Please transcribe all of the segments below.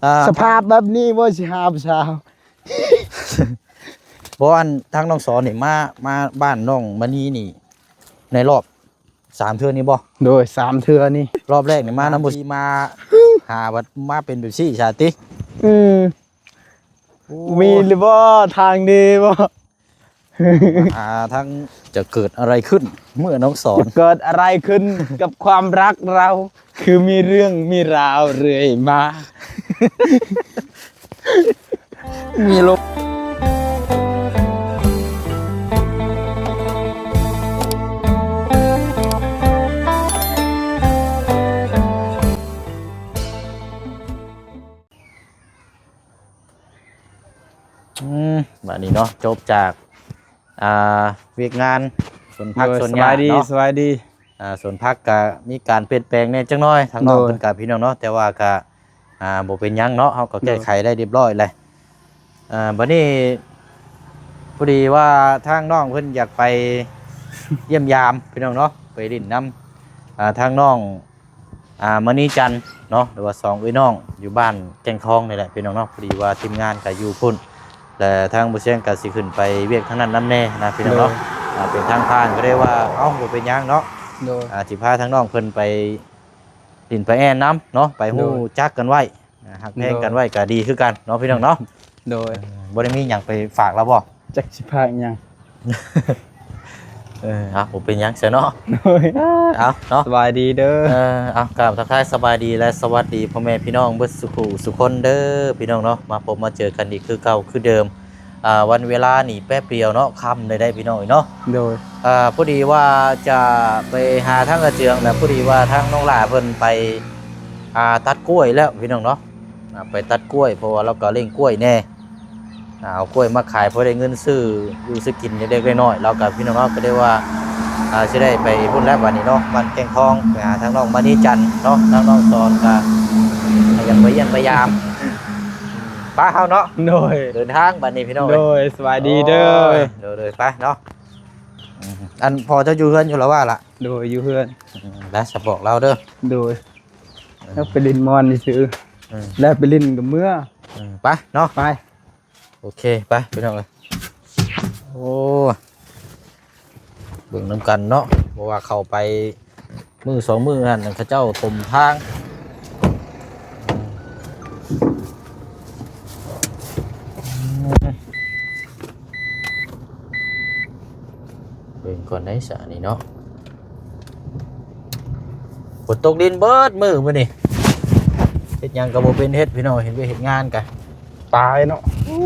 ອ່າ ສະພາບແບບນີ້ບໍ່ຊິຫາຜູ້ສາວ. ບໍ່ ອັນທາງນ້ອງສອນນີ້ມາ ມາບ້ານນ້ອງມະນີນີ້ ໃນລອບສາມເທື່ອນີ້ບໍ່? ໂດຍ ສາມເທື່ອນີ້. ລອບແລກນີ້ມານຳ ມາ ບໍ່ ມາຫາ ບັດມາເປັນແບບຊີ້ຊະຕິ? ອືມ. ໂອ້ ມີຫຼືບໍ່? ທາງດີບໍ່? ມາຫາທາງ ຈະເກີດອະໄລຂຶ້ນເມື່ອນ້ອງສອນ ຈະເກີດອະໄລຂຶ້ນກັບຄວາມຮັກເຮົາ? ຄືມີເລື່ອງມີລາວເລື້ອຍມາ ມີລົມ ອືມ ບາດນີ້ເນາະ ຈົບຈາກ ອ່າ ວຽກງານສວນຜັກ ໂດຍ ສວນຫຍ້າເນາະ ສະບາຍດີ ສະບາຍດີ ອ່າ ສວນຜັກກະມີການປ່ຽນແປງແດ່ຈັກໜ້ອຍ ທາງນ້ອງ ໂດຍ ເພິ່ນກະ ພີ່ນ້ອງເນາະ ແຕ່ວ່າກະ ອ່າ ບໍ່ເປັນຫຍັງເນາະ ເຮົາກໍແກ້ໄຂ ໂດຍ ໄດ້ຮຽບຮ້ອຍແລ້ວ. ອ່າ ບາດນີ້ ພໍດີວ່າທາງນ້ອງເພິ່ນຢາກໄປຢ້ຽມຢາມ ພີ່ນ້ອງເນາະ ໄປຫຼິ້ນນຳ ອ່າ ທາງນ້ອງ ອ່າ ມະນີຈັນເນາະ ຫຼືວ່າສອງເອື້ອຍນ້ອງຢູ່ບ້ານແກ້ງທອງນີ້ແຫຼະ ພີ່ນ້ອງເນາະ. ພໍດີວ່າທີມງານກໍຢູ່ພຸ້ນ ແລະ ທາງບໍ່ຊຽງກໍຊິຂຶ້ນໄປວຽກທາງນັ້ນນຳແດ່ນະ ພີ່ນ້ອງເນາະ. ໂດຍ ອ່າ ເປັນທາງຜ່ານກໍໄດ້ວ່າ ເອົ້າ ບໍ່ເປັນຫຍັງເນາະ. ໂດຍ ອ່າ ຊິພາທາງນ້ອງເພິ່ນໄປຫຼິ້ນໄປແອ່ນນຳເນາະ ໄປຮູ້ ໂດຍ ຈັກກັນໄວ້ ອ່າ ຮັກແພງກັນໄວ້ ໂດຍ ກໍດີຄືກັນເນາະ ພີ່ນ້ອງເນາະ. ໂດຍ ເອີ ບໍ່ໄດ້ມີຫຍັງໄປຝາກລາວບໍ່? ຈັກຊິພາກຫຍັງ. ເອີ ເອົາ ບໍ່ເປັນຫຍັງຊະເນາະ. ໂດຍ ເອົາເນາະ ສະບາຍດີເດີ. ເອີ ເອົາ ກາບທັກທາຍສະບາຍດີ ແລະ ສະຫວັດດີພໍ່ແມ່ພີ່ນ້ອງເບິດສູ່ຜູ້ສູ່ຄົນເດີ ພີ່ນ້ອງເນາະ. ມາພົບມາເຈີກັນອີກຄືເກົ່າຄືເດີມ. ອ່າ ວັນເວລານີ້ແປັບດຽວເນາະ ຄ່ຳໄດ້ ພີ່ນ້ອງເອີຍເນາະ. ໂດຍ ອ່າ ພໍດີວ່າຈະໄປຫາທາງອາເຈືອງ ແລະ ພໍດີວ່າທາງນ້ອງຫຼ້າເພິ່ນໄປ ອ່າ ຕັດກ້ວຍແລ້ວ ພີ່ນ້ອງເນາະ. ອ່າ ໄປຕັດກ້ວຍ ເພາະວ່າລາວກໍເລັ່ງກ້ວຍແດ່ ອ່າ ເອົາກ້ວຍມາຂາຍ ພໍໄດ້ເງິນຊື້ຢູ່ຊື້ກິນເລັກໆນ້ອຍໆ. ລາວກໍ ພີ່ນ້ອງເນາະ ກໍໄດ້ວ່າ ອ່າ ຊິໄດ້ໄປພຸ້ນແລ້ວ ບາດນີ້ເນາະ ບ້ານແກ້ງທອງ ໄປຫາທາງນ້ອງມະນີຈັນເນາະ. ທາງນ້ອງສອນກໍໃຫ້ກັນໄປຢ້ຽມໄປຢາມ ປະເຮົາເນາະ. ໂດຍ ເດີນທາງບາດນີ້ ພີ່ນ້ອງເອີຍ. ໂດຍ ສະບາຍດີເດີ. ໂດຍ ໂດຍ ໄປເນາະ. ອືມ ອັນພໍ່ເຈົ້າຢູ່ເຮືອນຢູ່ລະວ່າລະ? ໂດຍ ຢູ່ເຮືອນ. ອືມ ແລ້ວສະບອກລາວເດີ. ໂດຍ ເອີ ແລ້ວໄປຫຼິ້ນມ່ວນຊື່ ອືມ ແລ້ວໄປຫຼິ້ນກັບເມືອ. ອືມ ໄປເນາະ ໄປ. ໂອເຄ ໄປພີ່ນ້ອງເອີຍ. ໂອ້ ເບິ່ງນຳກັນເນາະ ເພາະວ່າເຂົ້າໄປມື້ສອງມື້ນັ້ນ ເຂົາເຈົ້າຖົມທາງ. ເບິ່ງກ່ອນໄດ໋ສະນີ້ເນາະ. ຝົນຕົກດິນເບິດມື້ມື້ນີ້ ເຮັດຫຍັງກໍບໍ່ເປັນເຮັດ ພີ່ນ້ອງ. ເຮັດວຽກເຮັດງານກະຕາຍເນາະ. ໂອ້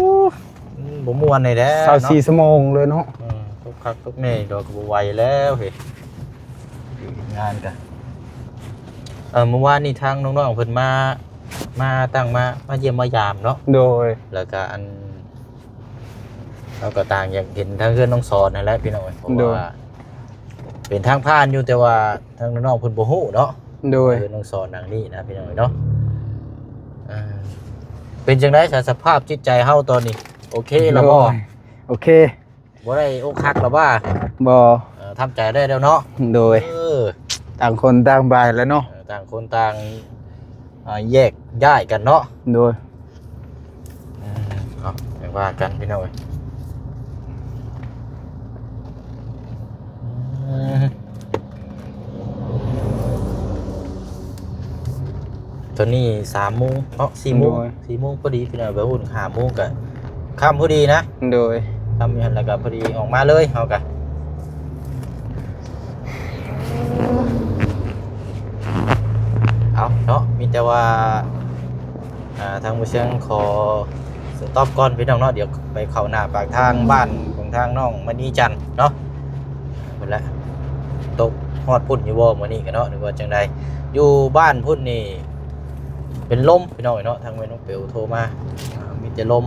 ອືມ ບໍ່ມ່ວນນີ້ແຫຼະ ຊາວສີ່ ເນາະ ຊົ່ວໂມງເລີຍເນາະ. ອືມ ຕົກຄັກຕົກແນ່ດອກ ກໍບໍ່ໄຫວແລ້ວເຮັດວຽກເຮັດງານກະ. ເອີ ມື້ວານນີ້ທາງນ້ອງໆເພິ່ນມາ ມາຕັ້ງ ມາ ມາຢ້ຽມມາຢາມເນາະ. ໂດຍ ແລ້ວກະອັນ ເຮົາກໍຕ່າງຢາກເຫັນທາງເຮືອນນ້ອງສອນຫັ້ນແຫຼະ ພີ່ນ້ອງເອີຍ ເພາະ ໂດຍ ວ່າເປັນທາງຜ່ານຢູ່ ແຕ່ວ່າທາງນ້ອງໆເພິ່ນບໍ່ຮູ້ເນາະ. ໂດຍ ເຮືອນນ້ອງສອນຫຼັງນີ້ນະ ພີ່ນ້ອງເອີຍເນາະ. ອ່າ ເປັນຈັ່ງໃດສະ ສະພາບຈິດໃຈເຮົາຕອນນີ້ ໂອເຄແລ້ວບໍ່? ໂດຍ ໂອເຄ. ບໍ່ໄດ້ອົກຫັກແລ້ວບໍ່? ບໍ່. ເອີ ທຳໃຈໄດ້ແລ້ວເນາະ. ໂດຍ ເອີ ຕ່າງຄົນຕ່າງໄປແລ້ວເນາະ. ເອີ ຕ່າງຄົນຕ່າງ ອ່າ ແຍກຍ້າຍກັນເນາະ. ໂດຍ ເອີ ເອົາ ຈັ່ງວ່າກັນ ພີ່ນ້ອງເອີຍ. ເອີ ຕອນນີ້ສາມໂມງເນາະ ສີ່ໂມງ ໂດຍ ສີ່ໂມງພໍດີ ພີ່ນ້ອງ. ໄປຫຸ້ນຫ້າໂມງກະຄ່ຳພໍດີນະ. ໂດຍ ຄ່ຳຢູ່ຫັ້ນແລ້ວກະພໍດີອອກມາເລີຍເຮົາກະ. ເອົາເນາະ ມີແຕ່ວ່າ ອ່າ ທາງບໍ່ຊຽງຂໍສະຕັອບກ່ອນ ພີ່ນ້ອງເນາະ. ດຽວໄປເຂົ້າໜ້າປາກທາງບ້ານຂອງທາງນ້ອງມະນີຈັນເນາະ. ພຸ້ນແຫຼະ ຕົກຮອດພຸ້ນຢູ່ບໍ່ມື້ນີ້ກະເນາະ ຫຼືວ່າຈັ່ງໃດ? ຢູ່ບ້ານພຸ້ນນີ້ເປັນລົມ ພີ່ນ້ອງເນາະ. ທາງແມ່ນ້ອງເປວໂທມາ ອ່າ ມີແຕ່ລົມ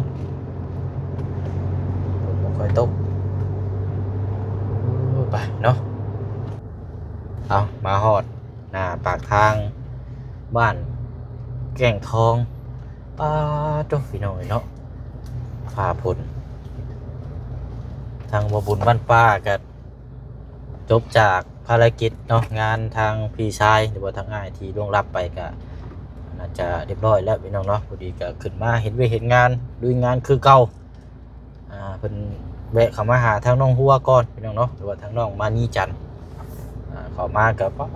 ຝົນບໍ່ຄ່ອຍຕົກ. ໄປເນາະ. ເອົາ ມາຮອດໜ້າປາກທາງບ້ານແກ້ງທອງ. ປາໂທ້ ພີ່ນ້ອງເອີຍເນາະ ຟ້າຝົນ. ທາງບໍ່ບຸນບ້ານປ່າກະຈົບຈາກພາລະກິດເນາະ ງານທາງພີ່ຊາຍ ຫຼືວ່າທາງອ້າຍທີ່ລ່ວງລັບໄປກະ ໜ້າຈະຮຽບຮ້ອຍແລ້ວພີ່ນ້ອງເນາະ. ພໍດີກໍຂຶ້ນມາເຮັດວຽກເຮັດງານ ລຸຍງານຄືເກົ່າ. ອ່າ ເພິ່ນແວະເຂົ້າມາຫາທາງນ້ອງຫົວກ່ອນພີ່ນ້ອງເນາະ ຫຼືວ່າທາງນ້ອງມານີຈັນ. ອ່າ ເຂົ້າມາກໍ ປ້າ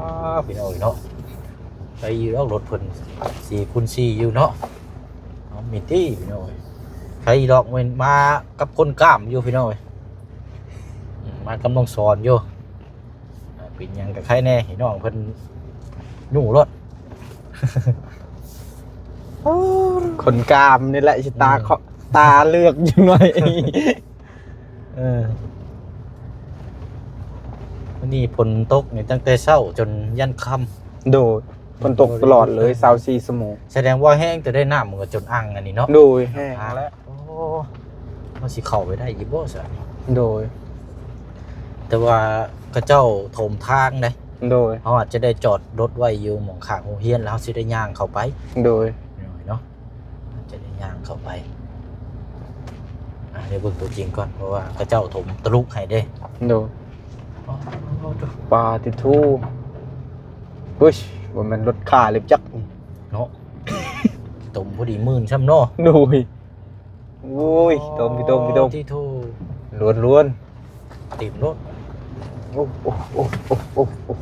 ພີ່ນ້ອງເອີຍເນາະ ໄປຢູ່ດອກ ລົດເພິ່ນສີ່ຄູນສີ່ຢູ່ເນາະ. ເອົາ ມີຕິພີ່ນ້ອງເອີຍ ໄປດອກ ແມ່ນມາກັບຄົນກ້າມຢູ່ພີ່ນ້ອງເອີຍ ມາກັບນ້ອງສອນຢູ່. ອ່າ ເປັນຫຍັງກໍໄຄແດ່ ໃຫ້ນ້ອງເພິ່ນຢູ່ໂລດ. ຄົນກ້າມນີ້ແຫຼະ ຊິຕາ ອືມ ເຄາະ ຕາເລືອກຢູ່ໜ້ອຍ. ເອີ ມື້ນີ້ຝົນຕົກນີ້ຕັ້ງແຕ່ເຊົ້າຈົນຢັນຄ່ຳ. ໂດຍ ຝົນຕົກຕະຫຼອດເລີຍ ໂດຍ ຊາວສີ່ຊົ່ວໂມງ. ສະແດງວ່າແຮງແຕ່ໄດ້ ນ້ຳມັນກໍຈົນອັ່ງອັນນີ້ເນາະ. ໂດຍ ແຫ້ງແລ້ວ. ໂອ້ ເຮົາຊິເຂົ້າໄປໄດ້ຢູ່ບໍ່ຊະ? ໂດຍ ແຕ່ວ່າເຂົາເຈົ້າຖົມທາງເດ້. ໂດຍ ເຮົາອາດຈະໄດ້ຈອດລົດໄວ້ຢູ່ໝ່ອງຂ້າງໂຮງຮຽນ ແລ້ວເຮົາຊິໄດ້ຍ່າງເຂົ້າໄປ. ໂດຍ ເນາະ ອາດຈະໄດ້ຍ່າງເຂົ້າໄປ. ອ່າ ດຽວເບິ່ງຕົວຈິງກ່ອນ ເພາະວ່າເຂົາເຈົ້າຖົມຕະລຸໃຫ້ເດ້. ໂດຍ ໂອ້ ປາຕິໂທ ເຮີ້ຍ ບໍ່ແມ່ນລົດຂ້າເລັບຈັກເນາະ. ຕົມພໍດີໝື່ນຊ້ຳເນາະ. ໂດຍ ໂອ້ຍ ຕົມ ຕົມ ຕົມ ຕິໂທ ລ້ວນໆ ເຕັມໂລດ. ໂອ້ ໂອ້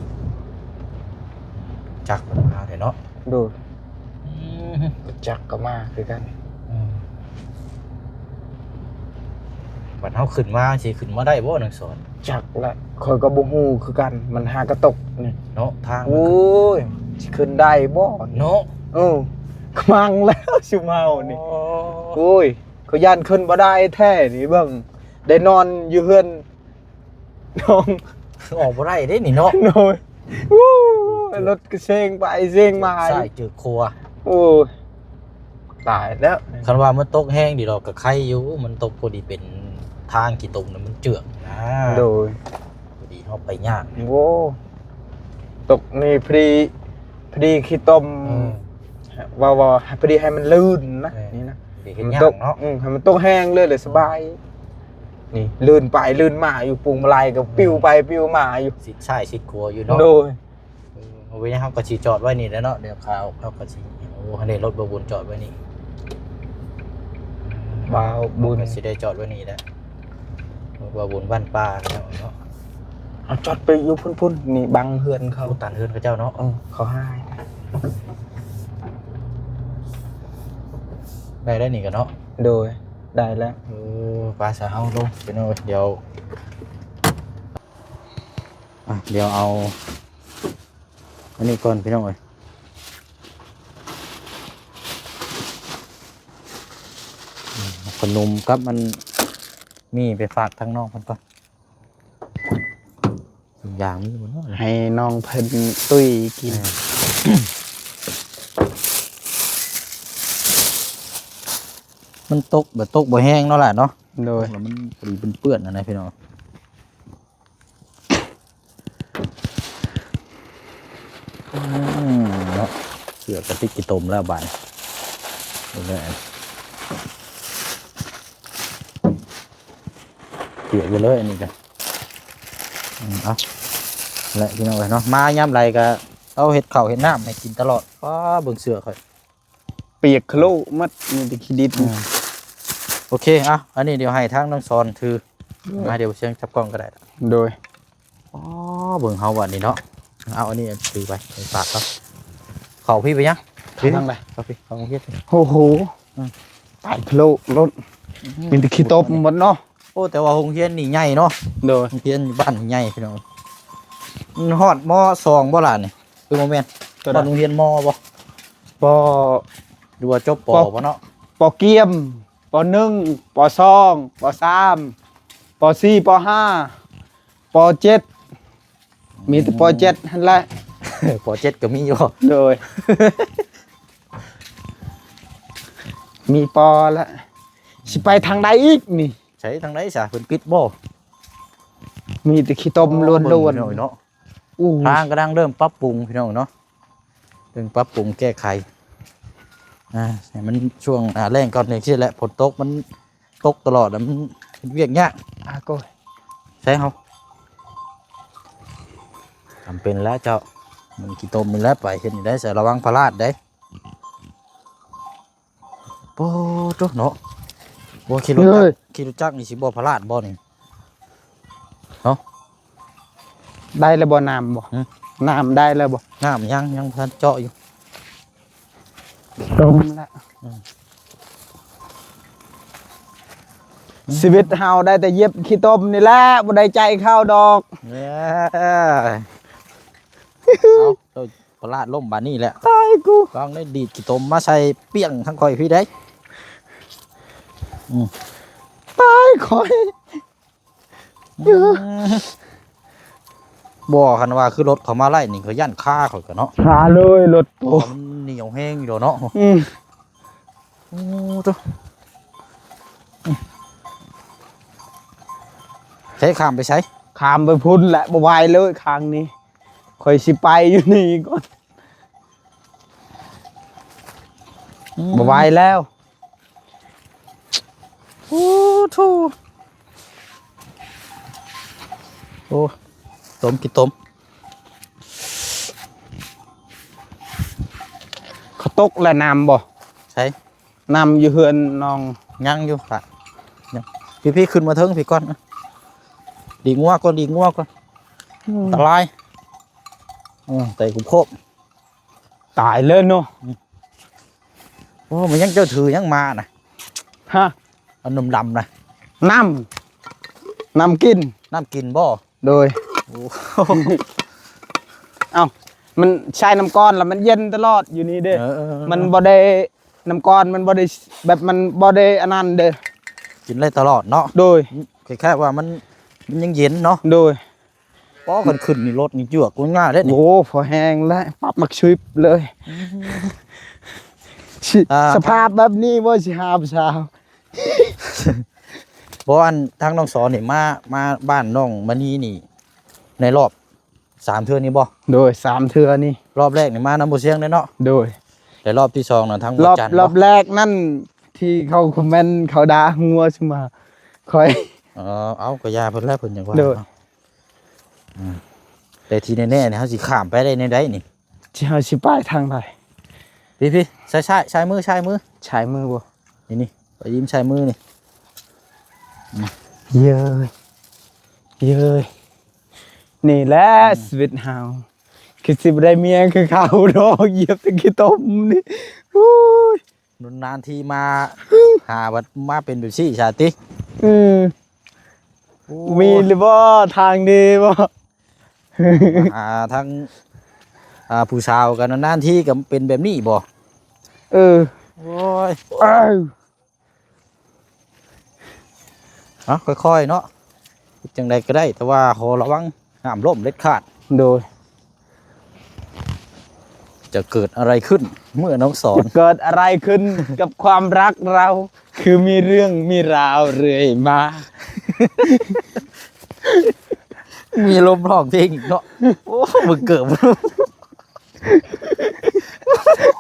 ຈັກມັນມາແທ້ເນາະ. ໂດຍ ອືມ ຈັກກໍມາຄືກັນ. ອືມ ບັດເຮົາຂຶ້ນມາ ຊິຂຶ້ນມາໄດ້ບໍ່ນາງສອນ? ຈັກແຫຼະ ຂ້ອຍກໍບໍ່ຮູ້ຄືກັນ ມັນຫາກະຕົກນີ້ເນາະ ທາງມັນ. ໂອ້ຍ ຊິຂຶ້ນໄດ້ບໍ່ເນາະ? ເອີ ມັ່ງແລ້ວຊຸມເຮົານີ້. ໂອ້ ໂອ້ຍ ຂ້ອຍຢ້ານຂຶ້ນບໍ່ໄດ້ແທ້ນີ້ ເບິ່ງ ໄດ້ນອນຢູ່ເຮືອນນ້ອງ ອອກບໍ່ໄດ້ເດ້ນີ້ເນາະ. ໂດຍ ໂອ້ ລົດກໍເຊງໄປເຊງມາ ຊ້າຍເຈີຂວາ. ໂອ້ຍ ຕາຍແລ້ວ. ຄັນວ່າມັນຕົກແຮງດີດອກກໍໄຄຢູ່ ມັນຕົກພໍດີເປັນທາງຂີ້ຕົມ ແລ້ວມັນເຈື່ອນນະ. ໂດຍ ພໍດີເຮົາໄປຍາກ. ໂອ້ ຕົກນີ້ພໍດີ ພໍດີຂີ້ຕົມ ເອີ ວ່າ ວ່າພໍດີໃຫ້ມັນລື່ນນະ. ເອີ ນີ້ນະ ດີເຮັດຍາກເນາະ. ອືມ ໃຫ້ມັນຕົກແຮງເລີຍ ເລີຍສະບາຍ. ນີ້ ລື່ນໄປລື່ນມາຢູ່ ພວງມາໄລກໍປິວໄປ ອືມ ປິວມາຢູ່ ຊິດຊ້າຍຊິດຂວາຢູ່ເນາະ. ໂດຍ ເອີ ເຮົາກໍຊິຈອດໄວ້ນີ້ແຫຼະເນາະ ດຽວເຮົາ ເຮົາກໍຊິ ໂອ້ ຫັ້ນເດ້ ລົດບ່າວບຸນຈອດໄວ້ນີ້. ບ່າວບຸນ ເຮົາກໍຊິໄດ້ຈອດໄວ້ນີ້ແຫຼະ ບ່າວບຸນບ້ານປ່າເນາະ. ເອົາ ຈອດໄປຢູ່ພຸ້ນໆ ນີ້ບັງເຮືອນເຂົາ. ໂອ້ ຕັນເຮືອນເຂົາເຈົ້າເນາະ. ເອີ ເຂົາຫາຍ ໄດ້ແລ້ວນີ້ກໍເນາະ. ໂດຍ ໄດ້ແລ້ວ. ເອີ ໄປຊະ ເຮົາລົງ ພີ່ນ້ອງເອີຍ. ດຽວ ອ່ະ ດຽວເອົາອັນນີ້ກ່ອນ ພີ່ນ້ອງເອີຍ. ອືມ ເອົາຂະໜົມກັບອັນນີ້ໄປຝາກທາງນ້ອງເພິ່ນກ່ອນ. ທຸກຢ່າງມີໝົດເນາະ ໃຫ້ນ້ອງເພິ່ນຕຸ້ຍກິນ. ເອີ ມັນຕົກ ແບບຕົກບໍ່ແຮງເນາະຫຼານເນາະ. ໂດຍ ແລ້ວມັນພໍດີເປື້ອນໆ ຫັ້ນນະ ພີ່ນ້ອງ. ອືມ ເນາະ ເສື້ອກະຕິກຂີ້ຕົມແລ້ວບາດນີ້ ເບິ່ງເດີ ເປີດໄປເລີຍອັນນີ້ກະ. ອືມ ເອົາແຫຼະ ພີ່ນ້ອງເອີຍເນາະ ມາຍາມໃດກະເອົາເຮັດເຂົ້າເຮັດນ້ຳໃຫ້ກິນຕະຫຼອດ. ປ້າ ເບິ່ງເສື້ອຂ້ອຍ ປຽກຄະໂລໝົດ ມີແຕ່ຂີ້ດິນ. ອືມ ໂອເຄ ເອົາ ອັນນີ້ດຽວໃຫ້ທາງນ້ອງສອນຖື ໂດຍ ມາ ດຽວຊຽງຈັບກ້ອງກໍໄດ້. ໂດຍ ອໍ ເບິ່ງເຮົາບັດນີ້ເນາະ. ເອົາ ອັນນີ້ຖືໄປ ໄປຝາກເຂົາ. ເຂົ້າພີ້ໄປຍັງ? ເຂົ້າທາງໃດ? ເຂົ້າພີ້ ເຂົ້າໂຮງຮຽນ. ໂອ້ໂຫ ອືມ ຕາຍໂລດ ອືມ ມີແຕ່ຂີ້ຕົມໝົດເນາະ. ໂອ້ ແຕ່ວ່າໂຮງຮຽນນີ້ໃຫຍ່ເນາະ. ໂດຍ ໂຮງຮຽນບ້ານນີ້ໃຫຍ່ ພີ່ນ້ອງ. ມັນຮອດ ມໍສອງ ບໍ່ລະນີ້? ຄືບໍ່ແມ່ນ ຮອດໂຮງຮຽນ ມໍ ບໍ່? ປໍ ຫຼືວ່າຈົບ ປໍ ບໍ່ເນາະ? ປໍກຽມ ປໍໜຶ່ງ ປໍສອງ ປໍສາມ ປໍສີ່ ປໍຫ້າ ປໍເຈັດ ມີແຕ່ປໍເຈັດຫັ້ນແຫຼະ. ປໍເຈັດກໍມີຢູ່. ໂດຍ ມີປໍລະ ຊິໄປທາງໃດອີກນີ້? ໃສທາງໃດຊະ? ເພິ່ນປິດບໍ່? ມີແຕ່ຂີ້ຕົມລ້ວນໆ ໂອ້ ເບິ່ງເນາະ. ໂອ້ ທາງກຳລັງເລີ່ມປັບປຸງ ພີ່ນ້ອງເນາະ. ເລື່ອງປັບປຸງແກ້ໄຂ ອ່າ ໃຫ້ມັນຊ່ວງໜ້າແລ້ງກ່ອນ. ຈັ່ງຊີ້ແຫຼະ ຝົນຕົກ ມັນຕົກຕະຫຼອດ ມັນເຮັດວຽກຍາກ. ອາໂກຍ ໃສ່ເຮົາ ຈຳເປັນແລ້ວເຈົ້າ. ມັນຂີ້ຕົມນີ້ແຫຼະ ໄປເຮັດນີ້ໄດ້ ໃສ່ລະວັງພະລາດເດ້. ໂອ້ໂຕເນາະ ບໍ່ຂີ່ລົດຈັກ ເອີ ຂີ່ລົດຈັກນີ້ຊິບໍ່ພະລາດບໍ່ນີ້ ເນາະ ໄດ້ແລ້ວບໍ່ນ້ຳບໍ່? ຫຶ? ນ້ຳໄດ້ແລ້ວບໍ່? ນ້ຳຍັງ ຍັງບໍ່ທັນເຈາະຢູ່ ຕົມແລ້ວ ອືມ ຊີວິດເຮົາໄດ້ແຕ່ຢຽບຂີ້ຕົມນີ້ແຫຼະ ບໍ່ໄດ້ໃຈເຂົ້າດອກ ເອີ ເອົາ ໂຕ ປະຫຼາດລົ້ມບາດນີ້ແຫຼະ ຕາຍກູ ຕ້ອງໄດ້ດີດຂີ້ຕົມມາໃສ່ປຽງທາງຂ້ອຍພີ້ໄດ໋ ອືມ ຕາຍຂ້ອຍ ອືມ ບໍ່ ຄັນວ່າຄືລົດເຂົາມາໄລ່ນີ້ ເຂົາຢ້ານຄາຂ້ອຍກໍເນາະ ຄາເລີຍລົດ ໂອ້ ມັນໜຽວແຮງຢູ່ດອກເນາະ ອືມ ໂອ້ໂຕ ໃຊ້ຂ້າມໄປໃສ? ຂ້າມໄປພຸ້ນແຫຼະ ບໍ່ໄຫວເລີຍຂ້າງນີ້ ຂ້ອຍຊິໄປຢູ່ນີ້ກ່ອນ ອືມ ບໍ່ໄຫວແລ້ວ ໂອ້ໂທ້ ໂອ້ ຕົມ ຂີ້ຕົມ ເຂົາຕົກແລ້ວນ້ຳບໍ່? ໃສ? ນ້ຳຢູ່ເຮືອນນ້ອງ ຍັງຢູ່ ພະ ຍັງ ພີ່ໆ ຂຶ້ນມາເທິງພີ້ກ່ອນ ດີງົວກ່ອນ ດີງົວກ່ອນ ອືມ ອັນຕະລາຍ ອືມ ໄຕກຸບໂຄບ ຕາຍເລີຍເນາະ ອືມ ໂອ້ ມັນຍັງ ເຈົ້າຖືຫຍັງມານະ? ຮະ? ອັນດຳໆ ນະ ນ້ຳ ນ້ຳກິນ ນ້ຳກິນບໍ່? ໂດຍ ໂອ້ ເອົ້າ ມັນໃຊ້ນ້ຳກ້ອນລະມັນເຢັນຕະຫຼອດຢູ່ນີ້ເດ້ ເອີ ມັນບໍ່ໄດ້ ນ້ຳກ້ອນມັນບໍ່ໄດ້ ແບບມັນບໍ່ໄດ້ອັນນັ້ນເດ້ ກິນໄດ້ຕະຫຼອດເນາະ ໂດຍ ຄ້າຍໆ ວ່າມັນ ມັນຍັງເຢັນເນາະ ໂດຍ ພໍຄັນຂຶ້ນນີ້ລົດນີ້ຈວກລົງມາເດ້ນີ້ ໂອ້ ພໍແຮງແລ້ວ ປັບໝາກຊິບເລີຍ ອືມ ຊິ ອ່າ ສະພາບແບບນີ້ບໍ່ ຊິຫາຜູ້ສາວ ບໍ່ ອັນທາງນ້ອງສອນນີ້ມາ ມາບ້ານນ້ອງມະນີນີ້ ໃນລອບສາມເທື່ອນີ້ບໍ່? ໂດຍ ສາມເທື່ອນີ້ ລອບແລກນີ້ມານຳບໍ່ຊຽງເດ້ເນາະ ໂດຍ ແຕ່ລອບທີສອງນະທາງບໍ່ຈັນ ລອບແລກນັ້ນທີ່ເຂົາຄອມເມັນເຂົາດ່າຫົວຊິມາຂ້ອຍ ເອີ ເອົ້າ ກໍຢ່າເພິ່ນແຫຼະ ເພິ່ນຫຍັງວ່າ ໂດຍ ເນາະ ອືມ ແຕ່ທີ່ແນ່ໆ ນີ້ເຮົາຊິຂ້າມໄປໄດ້ແນວໃດນີ້? ຊິ ເຮົາຊິໄປທາງໃດ? ພີ້ໆ ຊ້າຍໆ ຊ້າຍມື ຊ້າຍມື ຊ້າຍມືບໍ່? ນີ້ໆ ໄປຍິ້ມຊ້າຍມືນີ້ ເຢີຍ ເຢີຍ ນີ້ແຫຼະ ອືມ ຊີວິດເຮົາ ຄືຊິບໍ່ໄດ້ເມຍຄືເຂົາດອກ ຢຽບແຕ່ຂີ້ຕົມນີ້ ໂອ້ຍ ນານໆ ທີມາຫາ ບັດມາເປັນແບບຊີ້ຊະຕິ ອືມ ໂອ້ ມີຫຼືບໍ່ ທາງດີບໍ່? ຫາທາງ ອ່າ ຜູ້ສາວກັນນານໆ ທີກໍເປັນແບບນີ້ບໍ່? ເອີ ໂອ້ຍ ເອີ ເອົາ ຄ່ອຍໆ ເນາະ ເຮັດຈັ່ງໃດກໍໄດ້ ແຕ່ວ່າຂໍລະວັງຫ້າມລົ້ມເດັດຂາດ ໂດຍ ຈະເກີດອະໄລຂຶ້ນເມື່ອນ້ອງສອນ ຈະເກີດອະໄລຂຶ້ນກັບຄວາມຮັກເຮົາ ຄືມີເລື່ອງມີລາວເລື້ອຍມາ ມີອາລົມຮ້ອງເພງອີກເນາະ ໂອ້ ມຶງເກີບ ໂ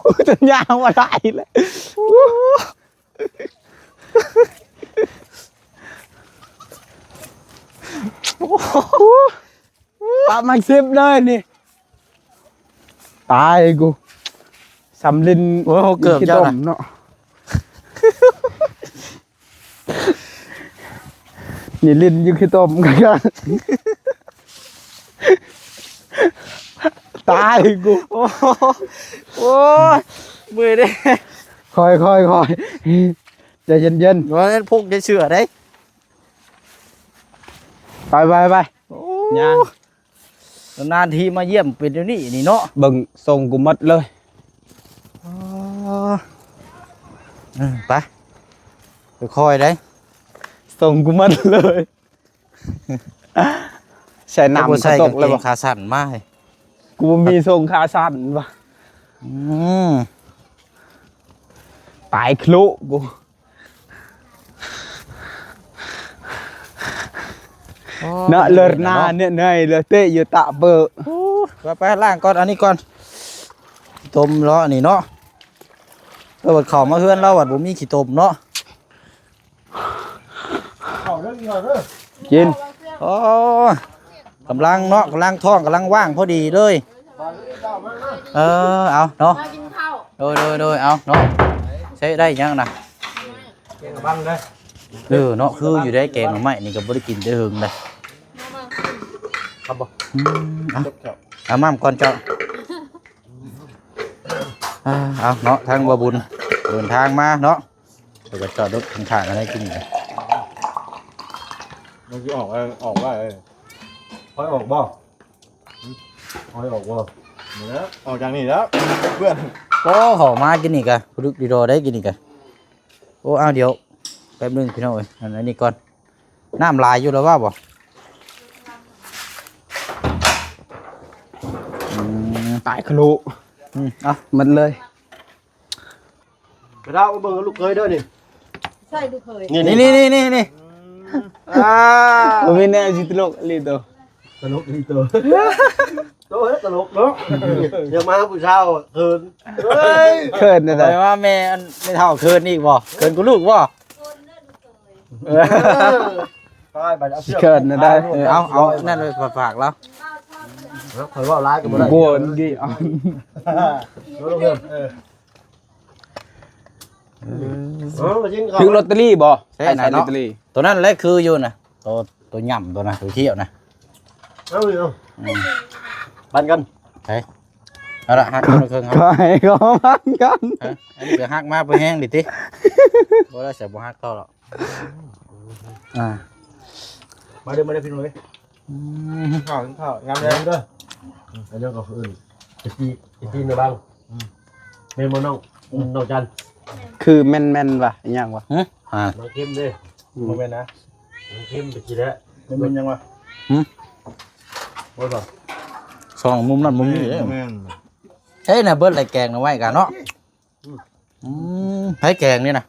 ອ້ ຈົນຍ່າງບໍ່ໄດ້ແລ້ວ ໂອ້ ໂອ້ ປະມານສິບເລີຍນີ້ ຕາຍກູ ສຳລິນ ໂອ້ຍ ເກີບເຈົ້ານະ ເນາະ ນີ້ຫຼິ້ນຢູ່ຂີ້ຕົມກັນ ຕາຍກູ ໂອ້ ໂອ້ຍ ເມື່ອຍເດ້ ຄ່ອຍໆ ໃຈເຢັນໆ ບໍ່ແມ່ນພົກໃຈເສື້ອເດ້ ໄປໆໆ ໂອ້ ຍ່າງ ນານໆ ທີມາຢ້ຽມເປັນແນວນີ້ນີ້ເນາະ ເບິ່ງຊົງກູໝົດເລີຍ ອໍ ເອີ ໄປ ຄ່ອຍໆ ເດ້ ຊົງກູໝົດເລີຍ ໃສ່ນ້ຳ ບໍ່ໃສ່ກາງເກງຂາສັ້ນມາ ໃຫ້ ກູບໍ່ມີຊົງຂາສັ້ນວ່າ ອືມ ຕາຍຄລຸກູ ໂອ້ ເນາະ ເລີດໜ້າເນາະ ເນຍເນຍ ເລີເຕະຢູ່ຕະເບີ ໂອ້ ໄປໆ ລ້າງກ່ອນ ອັນນີ້ກ່ອນ ຕົ້ມເນາະ ອັນນີ້ເນາະ ເອີ ບັດເຂົ້າມາເຮືອນລາວບັດບໍ່ມີຂີ້ຕົມເນາະ ເຂົ້າເດີ ກິນ ໂອ້ ກຳລັງເນາະ ກຳລັງທ້ອງ ກຳລັງວ່າງພໍດີເລີຍ ເອີ ເອົາເນາະ ມາກິນເຂົ້າ ໂດຍໆໆ ເອົາເນາະ ໃຊ້ໄດ້ຫຍັງນະ ແກງກະບັງເດີ. ເອີເນາະ ຄືຢູ່ໄດ໋ ແກງໜໍ່ໄມ້ນີ້ກໍບໍ່ໄດ້ກິນແຕ່ເຫິງເດ້. ຄັບບໍ່? ອືມ ເອົາ ເອົາມາກ່ອນເຈົ້າ. ອ່າ ເອົາເນາະ ທາງບ່າວບຸນເດີນທາງມາເນາະ ເພິ່ນກໍຈອດລົດຂ້າງໆ ໃຫ້ກິນ. ມັນຊິອອກ ອອກວ່າ ຄ່ອຍອອກບໍ່? ອອກ ອອກບໍ່? ນີ້ແຫຼະ ອອກຈາກນີ້ແລ້ວເພື່ອນ. ໂອ້ ເຂົ້າມາກິນນີ້ກະ ປຶກດີດໍໄດ້ກິນນີ້ກະ. ໂອ້ ອ້າວ ດຽວແປັບໜຶ່ງພີ່ນ້ອງເອີຍ ອັນ ອັນນີ້ກ່ອນ. ນ້ຳຫຼາຍຢູ່ແລ້ວວ່າບໍ່? ອືມ ຕາຍຄະໂລ. ອືມ ເອົາ ໝົດເລີຍ. ໄປດາວເບິ່ງລູກເຂີຍເດີນີ້. ໃສ່ລູກເຂີຍ ນີ້ ນີ້ ນີ້ ນີ້ ນີ້ ນີ້. ອ່າ ບໍ່ມີແນວຊິຕະຫຼົກອີ່ຫຼີໂຕ. ຕະຫຼົກອີ່ຫຼີໂຕ. ໂຕເອີຍ ຕະຫຼົກເນາະ. ຢາກມາຫາຜູ້ສາວເຂີນ. ເຮີ້ຍ ເຂີນແນວໃດ? ຂ້ອຍວ່າແມ່ອັນ ແມ່ເຖົ້າເຂີນອີກບໍ່? ເຂີນກວ່າລູກບໍ່? ເອີ ເຂີນແນວໃດ? ເອີ ເອົາ ເອົານັ້ນໄປຝາກລາວ. ຂ້ອຍເວົ້າຫຼາຍກໍບໍ່ໄດ້ ໂກນກີ່ອອນ. ເອີ ເອີ ຖືກລອດເຕີຣີບໍ່? ໃຊ່ນະເນາະ ໂຕນັ້ນແຫຼະຄືຢູ່ນະ ໂຕ ໂຕຫຍ້ຳໂຕນະ ໂຕທຽວນະ. ເອົາ ເອົາ ອືມ ປັນກັນ. ໃຊ່ ເອົາລະ ຫັກຄົນລະເຄິ່ງເຮົາ ກໍໃຫ້ເຂົາປັນກັນ. ເອີ ອັນນີ້ກໍຫັກມາບໍ່ແຮງດິຕິ ບໍ່ໄດ້ໃສ່ ບໍ່ຫັກເທົ່າດອກ. ອ່າ ມາເດີ ມາເດີພີ່ນ້ອງເອີຍ. ອືມ ກິນເຂົ້າ ກິນເຂົ້າ ຍາມແລງເດີ. ອັນນັ້ນກໍຄືອື່ນ ໄປຕີ ໄປຕີນະບັງ. ອືມ ແມ່ນບໍ່ນ້ອງ ອືມ ນ້ອງຈັນ? ຄືແມ່ນໆ ຫວາ ອີຫຍັງຫວາ? ຫຶ ອ່າ ນ້ອງເຄັມເດ້. ອືມ ບໍ່ແມ່ນນະ ນ້ອງເຄັມໄປກິນແລ້ວ. ແມ່ນຫຍັງຫວາ? ຫຶ ບໍ່ຊອກ ຊ່ອງມຸມນັ້ນມຸມນີ້ເດ້. ແມ່ນ ເອີຍ ນະເບິດແລ້ວແກງໜໍ່ໄມ້ກະເນາະ. ອືມ ໃຜແກງນີ້ນະ?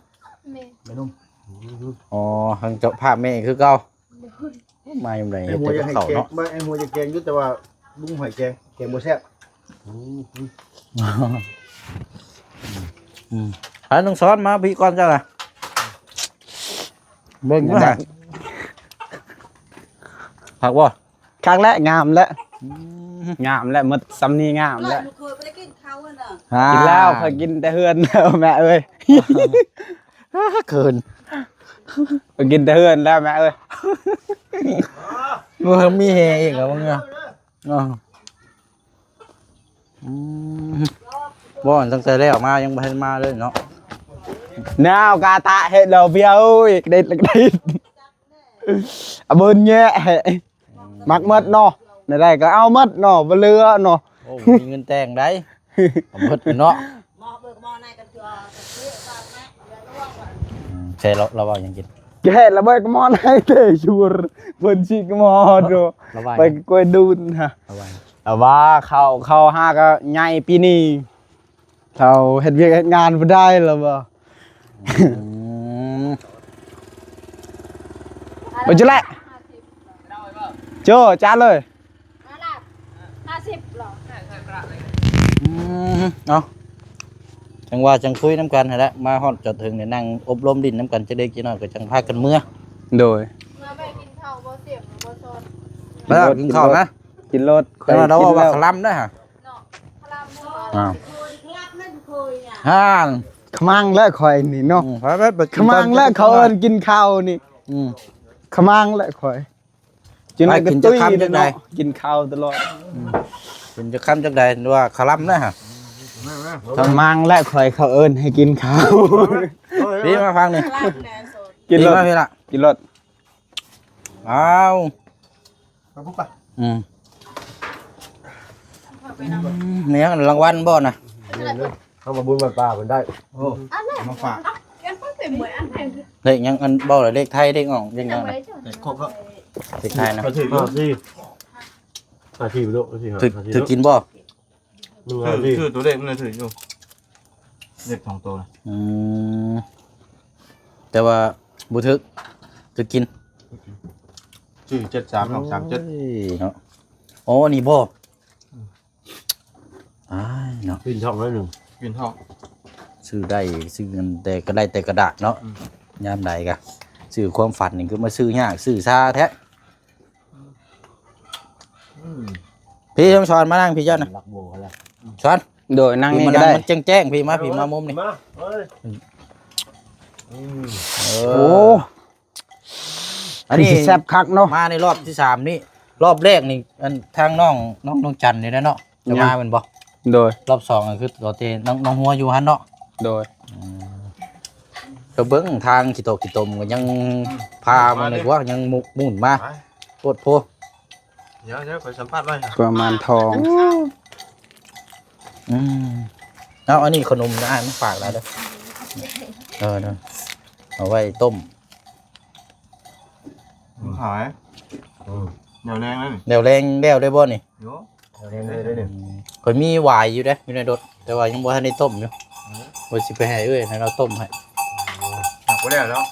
ແມ່ ແມ່ນຸ່ມ. ອໍ ທາງເຈົ້າພາບແມ່ຄືເກົ່າ. ໂດຍ ມາຍາມໃດ ເຮັດແຕ່ກັບເຂົ້າເນາະ. ມາ ອ້າຍຫົວຢາກແກງຢູ່ ແຕ່ວ່າລຸງໃຫ້ແກງ ແກງບໍ່ແຊບ. ອືມ ອືມ ອືມ ໃຜນ້ອງສອນ ມາພີ້ກ່ອນເຈົ້ານະ ເບິ່ງຢູ່ຫັ້ນ ຄັກບໍ່? ຄັກແລ້ວ ງາມແລ້ວ. ອືມ ງາມແລ້ວ ໝົດຊ່ຳນີ້ງາມແລ້ວ. ລູກເຂີຍບໍ່ໄດ້ກິນເຂົ້າຫັ້ນນະ. ອ່າ ກິນແລ້ວ ຂ້ອຍກິນແຕ່ເຮືອນແລ້ວແມ່ເອີຍ. ເຂີນ ໄປກິນແຕ່ເຮືອນແລ້ວແມ່ເອີຍ. ບໍ່ມີແຮງອີກແລ້ວມຶງເນາະ. ອືມ ບໍ່ ຕັ້ງແຕ່ແລ້ວມາຍັງບໍ່ທັນມາເລີຍເນາະ. ແນວກາຕະເຮັດແລ້ວເບຍເອີຍ ໄດ້ ໄດ້ ອາເບິ່ນແຍະ ມັກໝົດເນາະ ແນວໃດກໍເອົາໝົດເນາະ ບໍ່ເຫຼືອເນາະ. ໂອ້ ມີເງິນແຕ່ງໄດ໋ ເອົາໝົດເນາະ. ອືມ ແຊລະ ລະເວົ້າຫຍັງກິນ? ແກລະເບີດກະມອນໃຫ້ເຕະຊູຣ ເພິ່ນຊິກະມອນໂດ ລະວ່າ ໄປກວຍດູນຮະ ລະວ່າ ລະວ່າເຂົາ ເຂົາຫາກະໃຫຍ່ປີນີ້ ເຂົາເຮັດວຽກເຮັດງານບໍ່ໄດ້ລະວ່າ. ອືມ ໄປຈຸແຫຼະ ໂຈ ຈານເລີຍ. ຫ້າສິບເນາະ. ອືມ ເອົາ ຈັ່ງວ່າຈັ່ງຄຸຍນຳກັນຫັ້ນແຫຼະ ມາຮອດຈອດເຖິງນີ້ ນັ່ງອົບລົມດິນນຳກັນຈັກເລັກຈັກນ້ອຍ ກໍຈັ່ງພາກັນເມືອ. ໂດຍ ເມືອໄປກິນເຂົ້າບໍ່ ສຽງບໍ່ຊອນ. ໄປກິນເຂົ້ານະ ກິນໂລດ ຂ້ອຍວ່າລາວເວົ້າວ່າຄະລຳເດ້ຫະ. ເນາະ ຄະລຳ. ອ້າວ ຄະລຳນັ້ນເຄີຍ ອ່າ ຂະມັງແຫຼະຂ້ອຍນີ້ເນາະ. ອືມ ຂະມັງແຫຼະ ເຂົາເອີ້ນກິນເຂົ້ານີ້. ອືມ ຂະມັງແຫຼະຂ້ອຍ. ຈັ່ງໃດກໍຕຸ້ຍເນາະ ກິນເຂົ້າຕະຫຼອດ. ອືມ ກິນຈັກຄຳຈັກໃດວ່າຄະລຳນະຫະ. ຂະມັງແຫຼະຂ້ອຍ ເຂົາເອີ້ນໃຫ້ກິນເຂົ້າ. ພີ່ມາຟັງນີ້ ກິນໂລດ ພີ່ມາພີ່ລະ ກິນໂລດ. ອ້າວ ມາພຸກປະ. ອືມ ແມ່ນລາງວັນບໍ່ນະ? ເຮົາມາບຸນວັດປ່າເພິ່ນໄດ້. ໂອ້ ມາຝາກ. ເລກຫຍັງ ອັນເວົ້າລະ ເລກໄທ ເລກອອກ ເລກຫຍັງນະ? ເລກຄົບເນາະ ເລກໄທນະ. ຫ້າສີ່ ຫ້າສີ່ ຖືກ ຖືກກິນບໍ່? ຄື ຄືຕົວເລກມັນຖືກຢູ່ ເລກສອງໂຕນະ. ອືມ ແຕ່ວ່າບໍ່ຖືກ ຖືກກິນ. ຊື່ເຈັດສາມ ອອກສາມເຈັດ ໂອ້ຍເນາະ. ອໍ ນີ້ບໍ່? ອືມ ອ້າຍເນາະ ປິ່ນທ້ອງໜ້ອຍໜຶ່ງ ປິ່ນທ້ອງ. ຊື້ໄດ້ ຊື້ເງິນແຕ່ ກໍໄດ້ແຕ່ກະດາດເນາະ. ອືມ ຍາມໃດກະຊື້ຄວາມຝັນນີ້ ຄືມາຊື້ຍາກ ຊື້ຊ້າແທ້. ອືມ ພີ່ ສອນ ມານັ່ງພີ່ເຈົ້ານະ ລັກໂບແລ້ວ ສອນ. ໂດຍ ນັ່ງນີ້ກໍໄດ້ ມັນແຈ້ງໆ ພີ່ມາ ພີ່ມາມຸມນີ້ ມາເອີຍ. ອືມ ເອີ ໂອ້ ອັນນີ້ຄືຊິແຊບຄັກເນາະ ມາໃນຮອບທີສາມນີ້ ຮອບແລກນີ້ ອັນທາງນ້ອງ ນ້ອງ ນ້ອງຈັນນີ້ແຫຼະເນາະ ຈະມາແມ່ນບໍ່? ໂດຍ ຮອບສອງກໍຄືຕອນທີ່ນ້ອງ ນ້ອງຫົວຢູ່ຫັ້ນເນາະ ໂດຍ ອືມ ກໍເບິ່ງທາງຂີ້ຕົກຂີ້ຕົມກໍຍັງ ອືມ ພາມາໃນກວ່າ ຍັງມຸກໝຸ່ນມາ ໄປ ໂພດໂພ ດຽວ ດຽວ ຂ້ອຍສຳພາດໄວ້ ປະມານທອງ ອືມ ເອົາ ອັນນີ້ຂະໜົມນະ ອ້າຍ ມາຝາກລາວເດີ ເອີ ເອົາໄວ້ຕົ້ມ ຂາຍ ອືມ ແນວແລງນັ້ນ ແນວແລງແລ້ວໄດ້ບໍ່ນີ້? ໂຍ ແນວແລງໄດ້ເດ້ ອືມ ຂ້ອຍມີຫວາຍຢູ່ເດ້ ຢູ່ໃນລົດ ແຕ່ວ່າຍັງບໍ່ທັນໄດ້ຕົ້ມຢູ່ ເອີ ວ່າຊິໄປໃຫ້ເອື້ອຍໃຫ້ລາວຕົ້ມໃຫ້ ໂອ້ ຍັງບໍ່ແລ້ວແລ້ວ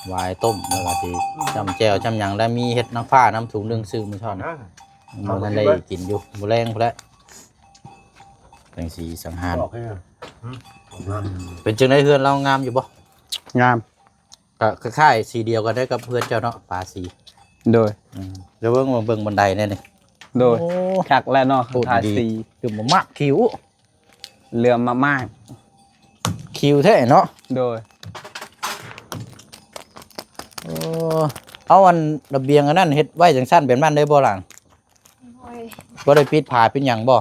ຫວາຍຕົ້ມ ແລ້ວກໍຊິຈ້ຳແຈ່ວຈ້ຳຫຍັງ ແລ້ວມີເຫັດນາງຟ້ານຳ ຖົງໜຶ່ງຊື້ມື້ເຊົ້ານີ້ ເອີ ບໍ່ທັນໄດ້ກິນຢູ່ ມື້ແລງພຸ້ນແຫຼະ ຈັ່ງຊິສັງຫານ ອອກເລີຍ ເປັນຈັ່ງໃດເຮືອນລາວ ງາມຢູ່ບໍ່? ງາມ ກໍຄ້າຍໆ ສີດຽວກັນເດ້ກັບເຮືອນເຈົ້າເນາະ ປາສີ ໂດຍ ອືມ ແລ້ວເບິ່ງ ເບິ່ງບັນໄດແດ່ນີ້ ໂດຍ ໂອ້ ຄັກແລ້ວເນາະ ໂຄດ ທາສີ ຄືບໍ່ມັກ ຄິວ ເຫຼືອມາກໆ ຄິວແທ້ເນາະ ໂດຍ ໂອ້ ເອົາ ອັນລະບຽງອັນນັ້ນເຮັດໄວ້ຈັ່ງຊັ້ນແບບນັ້ນເລີຍບໍ່ຫຼານ? ໂດຍ ບໍ່ໄດ້ປິດຝາປິດຫຍັງບໍ່? ບໍ່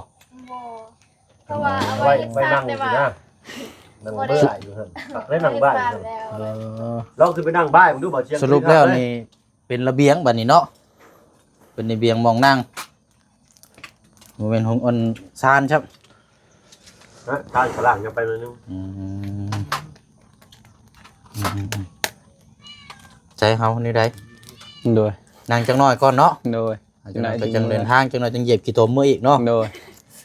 ເພາະວ່າເອົາໄວ້ ໄວ້ນັ່ງຢູ່ນະ ນັ່ງເບື່ອຢູ່ຫັ້ນ ໄດ້ນັ່ງບ້ານຢູ່ຫັ້ນ ເອີ ລອງຂຶ້ນໄປນັ່ງບ້ານເບິ່ງດູ ບໍ່ຊຽງ ສະຫຼຸບແລ້ວນີ້ ເປັນລະບຽງບັດນີ້ເນາະ ເປັນລະບຽງໝ່ອງນັ່ງ ບໍ່ແມ່ນຫ້ອງອັນຊານຊ້ຳ ເອີ ຊານຂ້າງລ່າງຍັງໄປໜ້ອຍໜຶ່ງ ອືມ ໃຈເຮົານີ້ໄດ ໂດຍ ນັ່ງຈັກໜ້ອຍກ່ອນເນາະ ໂດຍ ຈັກໜ້ອຍກໍຈັ່ງເດີນທາງ ຈັກໜ້ອຍຈັ່ງຢຽບຂີ້ຕົມເມືອອີກເນາະ ໂດຍ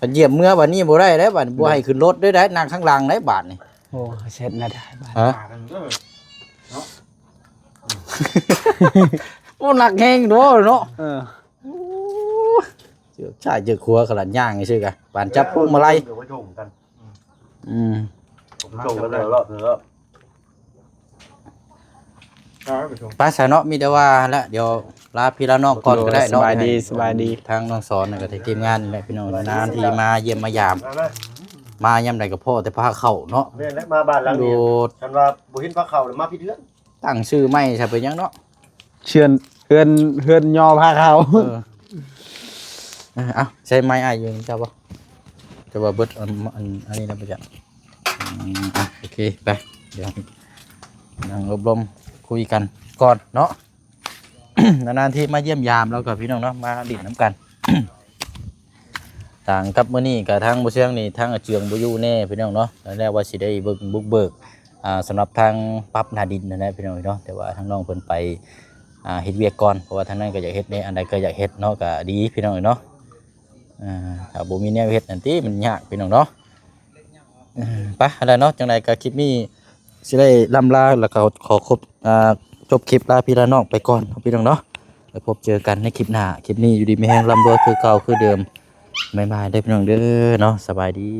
ຄັນຢຽບເມືອບັດນີ້ບໍ່ໄດ້ເດ້ ບັດບໍ່ໃຫ້ຂຶ້ນລົດເດ້ ນັ່ງຂ້າງຫຼັງໄດ້ບາດນີ້ ໂອ້ ເຊັດໜ້າໄດ້ບາດ ຮະ ໂອ້ ໜັກແຮງເນາະ ເນາະ ເອີ ໂອ້ ເຈືອກຊ້າຍເຈືອກຂວາຂະໜາດຍ່າງຊື່ກະ ປານຈັບພວງມາໄລ ອືມ ສົ່ງກັນເດີ ເດີ ໄປຊະເນາະ ມີແຕ່ວ່າແຫຼະ ດຽວລາພີ່ລານ້ອງກ່ອນກໍໄດ້ເນາະ ໂດຍ ສະບາຍດີ ສະບາຍດີ ທາງນ້ອງສອນ ແລ້ວກໍທີມງານແຫຼະ ພີ່ນ້ອງ ນານທີ່ມາຢ້ຽມມາຢາມ ມາຍາມໃດກໍພໍ້ແຕ່ພາເຂົ້າເນາະ ແມ່ນແຫຼະ ມາບ້ານຫຼັງນີ້ ໂດດ ຄັນວ່າບໍ່ເຫັນພາເຂົ້າ ມາຜິດເຮືອນ ຕັ້ງຊື່ໃໝ່ຊະເປັນຫຍັງເນາະ ເຮືອນ ເຮືອນ ເຮືອນຍໍພາເຂົ້າ ເອີ ເອົາ ໃຊ້ໄມ້ອ້າຍຢູ່ນຳເຈົ້າບໍ່? ແຕ່ວ່າເບິດອັນ ອັນ ອັນນີ້ນະບໍ່ຈັກ ອືມ ອ່ະ ໂອເຄ ໄປ ດຽວນັ່ງລົມໆ ຄຸຍກັນກ່ອນເນາະ ນານໆທີມາຢ້ຽມຢາມ ແລ້ວກໍພີ່ນ້ອງເນາະ ມາຫຼິ້ນນຳກັນ ຕ່າງກັບມື້ນີ້ກໍທາງບໍ່ເຊື່ອງນີ້ ທາງອາເຈືອງບໍ່ຢູ່ແນ່ພີ່ນ້ອງເນາະ ແລ້ວວ່າຊິໄດ້ເບິ່ງບຸກເບີກ ອ່າ ສຳລັບທາງປັບໜ້າດິນຫັ້ນແຫຼະພີ່ນ້ອງເນາະ ແຕ່ວ່າທາງນ້ອງເພິ່ນໄປ ອ່າ ເຮັດວຽກກ່ອນ ເພາະວ່າທາງນັ້ນກໍຢາກເຮັດແດ່ ອັນໃດກໍຢາກເຮັດເນາະ ກໍດີພີ່ນ້ອງເນາະ ອ່າ ຖ້າບໍ່ມີແນວເຮັດນັ້ນຕິ ມັນຍາກພີ່ນ້ອງເນາະ ເອີ ໄປຫັ້ນແຫຼະເນາະ ຈັ່ງໃດກໍຄລິບນີ້ຊິໄດ້ລ່ຳລາ ແລ້ວກໍຂໍຄົບ ອ່າ ຈົບຄລິບລາພີ່ລານ້ອງໄປກ່ອນເນາະ ພີ່ນ້ອງເນາະ ແລ້ວພົບເຈີກັນໃນຄລິບໜ້າ ຄລິບນີ້ຢູ່ດີມີແຮງ ລ່ຳລວຍຄືເກົ່າຄືເດີມ ບາຍບາຍເດີພີ່ນ້ອງເດີເນາະ ສະບາຍດີ.